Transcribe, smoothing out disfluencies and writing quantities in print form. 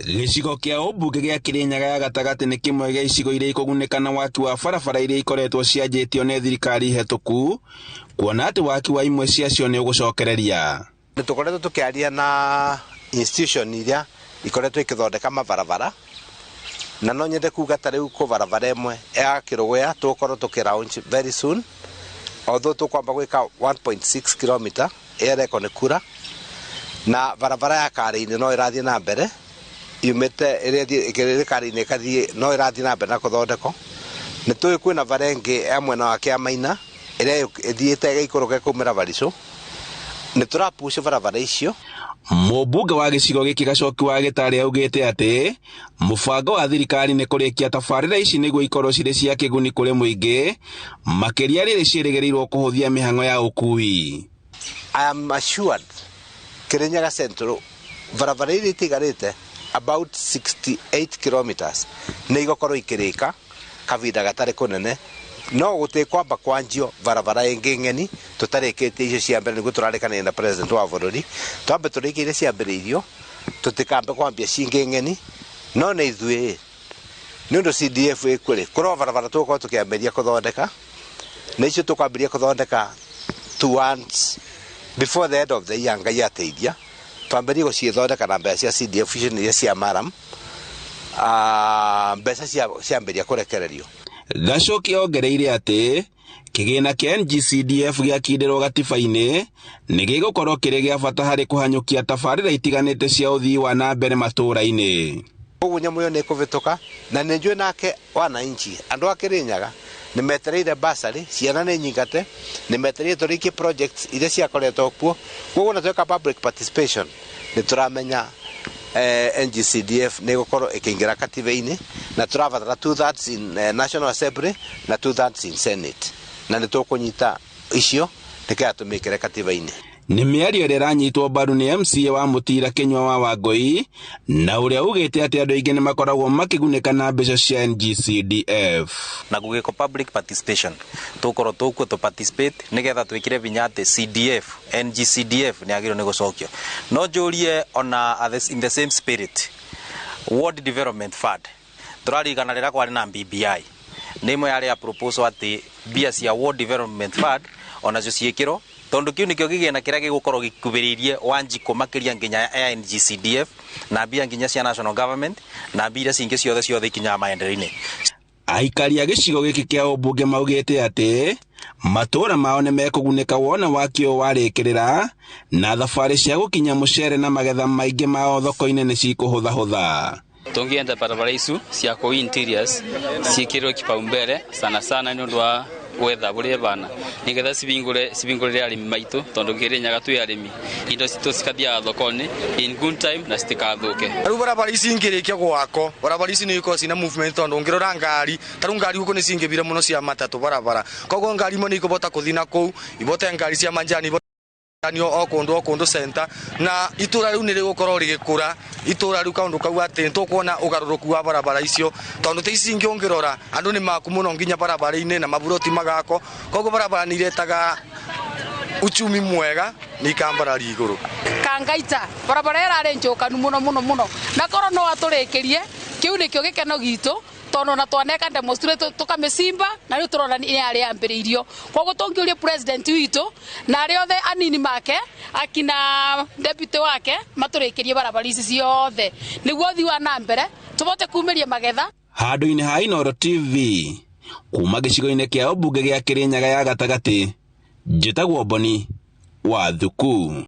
Gĩcigo kĩa ũmbunge gĩa Kĩrĩnyaga ya gatagatĩ nĩ kĩmwe gĩa icigo iria ikũgunĩka na waki wa barabara iria ikoretwo cianjĩtio nĩ thirikari hetũku, kuona atĩ waki wa imwe ciacio nĩ ũgũcokereria. Nĩ tũkoretwo tũkĩaria na institution iria ikoretwo ikĩthondeka mabarabara, na no nyende kuga ta rĩu kũ barabara ĩmwe ya Kĩrũgũya tũgũkorwo tũkĩ launch very soon, although tũkwamba gwĩka 1.6 km ĩrekwo nĩ kura, na barabara ya Karĩ-inĩ no ĩrathiĩ na mbere yumĩte ĩrĩa Karĩ-inĩ ĩkathiĩ, no ĩrathiĩ na mbere na kũthondekwo. Nĩ tũĩ kwĩna bara ĩngĩ ya mwena wa Kĩamaina ĩrĩa ĩthiĩte ĩgaikũrũka ĩkaumĩra Barisũ. Nĩ tũrapush barabara icio. Mũmbunge wa gĩcigo gĩkĩ Gacoki wa Gĩtarĩ augĩte atĩ mũbango wa thirikari nĩ kũrĩkia tabarĩra ici nĩguo ikorwo cirĩ cia kĩguni kũrĩ mũingĩ, makĩria rĩrĩ ciĩrĩgĩrĩirwo kũhũthia mĩhang'o ya ũkui. I am assured Kirinyaga Central barabara iria itigarĩte about 68 kilometers nĩ igũkorwo ikĩrĩka kahinda gatarĩ kũnene, no gũtikwamba kwanjio barabara ĩngĩ ng'eni tũtarĩkĩtie icio cia mbere, nĩguo tũrarĩkanĩria na president wa bũrũri twambe tũrĩkie iria ciambĩrĩirio, tũtikambe kwambia cingĩ ng'eni. No nĩ ithuĩ nĩ ũndũ CDF ĩkuo rĩ, kũrĩ barabara tũgũkorwo tũkĩambĩrĩria kũthondeka, na icio tũkwambĩrĩria kũthondeka towards before the end of the year. Ngai ateithia, twambĩrĩrie gũciĩthondeka na mbeca cia CDF icio iria cia murram, mbeca ciambĩrĩria kũrekererio. Gacoki ongereire atĩ kĩgĩna kĩa NGCDF gĩakindĩrwo gatiba-inĩ nĩ gĩgũkorwo kĩrĩ gĩa bata harĩ kũhanyũkia tabarĩra itiganĩte cia ũthii wa na mbere matũũra-inĩ. Koguo nyamũ ĩyo nĩ ĩkũvĩtũka, na nĩ njũĩ nake wananchi andũ a Kĩrĩnyaga nĩ metereire bursary, ciana nĩ nyingate, nĩ metereire tũrĩkie projects iria ciakoretwo kuo. Koguo na tweka public participation nĩ tũramenya NGCDF nĩ ĩgũkorwo ĩkĩingĩra katiba-inĩ, na tũrabatara 2/3 in National Assembly na 2/3 in Senate, na nĩ tũkũnyita icio nĩketha tũmĩkĩre katiba-inĩ. Nĩ mĩario ĩrĩa ĩranyitwo mbaru nĩ MCA wa Mũtira Kĩnyua wa Wangũi, na ũrĩa ugĩte atĩ andũ aingĩ nĩ makoragwo makĩgunĩka na mbeca cia NGCDF. Na gũgĩkwo public participation tũkorwo tũkuo tũ participate nĩgetha twĩkĩre vinya atĩ CDF NGCDF nĩ yagĩrĩirwo nĩ gũcokio. No njũrie ona in the same spirit, Ward Development Fund, tũraririkana rĩrĩa kwarĩ na BBI nĩ ĩmwe yarĩ ya proposal atĩ mbia cia Ward Development Fund onacio ciĩkĩrwo, tondũ kĩu nĩkĩo kĩgĩna kĩrĩa gĩgũkorwo gĩkuhĩrĩirie Wanjikũ makĩria nginya ya NGCDF na mbia nginya cia national government na mbia iria cingĩ ciothe ciothe ikinyaga maendeleo-inĩ. Aikari a gĩcigo gĩkĩ kĩa ũmbunge maugĩte atĩ matũũra mao nĩ mekũgunĩka wona waki ũyũ warĩkĩrĩra, na thabarĩ cia gũkinya mũcere na magetha maingĩ mao thoko-inĩ nĩ cikũhũthahũtha. Tungienda barabara icu cia kũu interiors ciĩkĩrwo kipaumbele sana sana nĩ ũndũ wa gwetha buria bana nigetha cibingure cibingurire arĩmi maitũ, tondũ Kĩrĩnyaga twĩ arĩmi, indo citũ cikathiaga thoko-inĩ in good time na citikathuke. Rĩu barabara ici ingĩrĩkia gwakwo, barabara ici nĩ ikorwo cina movement, tondũ ũngĩrora ngari ta rĩu ngari gũkũ nĩ cingĩbire mũno cia matatũ barabara, koguo ngari imwe nĩ ikũbota kũthiĩ na kũu ibote ngari cia manjani o kũndũ o kũndũ center, na itũra rĩu nĩ rĩgũkorwo rĩgĩkũra itũra rĩu kaũndũ kau atĩ nĩtũkuona ũgarũrũku wa barabara icio, tondũ ta ici ingĩ ũngĩrora andũ nĩ maku mũno nginya barabara-inĩ na maburoti magako, koguo barabara nĩ iretaga uchumi mwega nĩ ikambarari igũrũ. Kangaita barabara ĩrarĩ njũkanu mũno mũno mũno, na korwo no atũrĩkĩrie kĩu nĩkĩo gĩkeno gitũ, tondũ na twaneka demonstrate tũkamĩcimba na rĩu tũrona nĩ yarĩ yambĩrĩirio. Koguo tũngĩũria president witũ na arĩa othe anini make akina deputy wake matũrĩkĩrie barabara ici ciothe nĩguo ũthii wa na mbere tũbote kumĩria magetha. Handũ-inĩ ha Inooro TV kuma gĩcigo-inĩ kĩa ũmbunge gĩa Kĩrĩnyaga ya gatagatĩ, njĩtagwo Boni wa Thuku.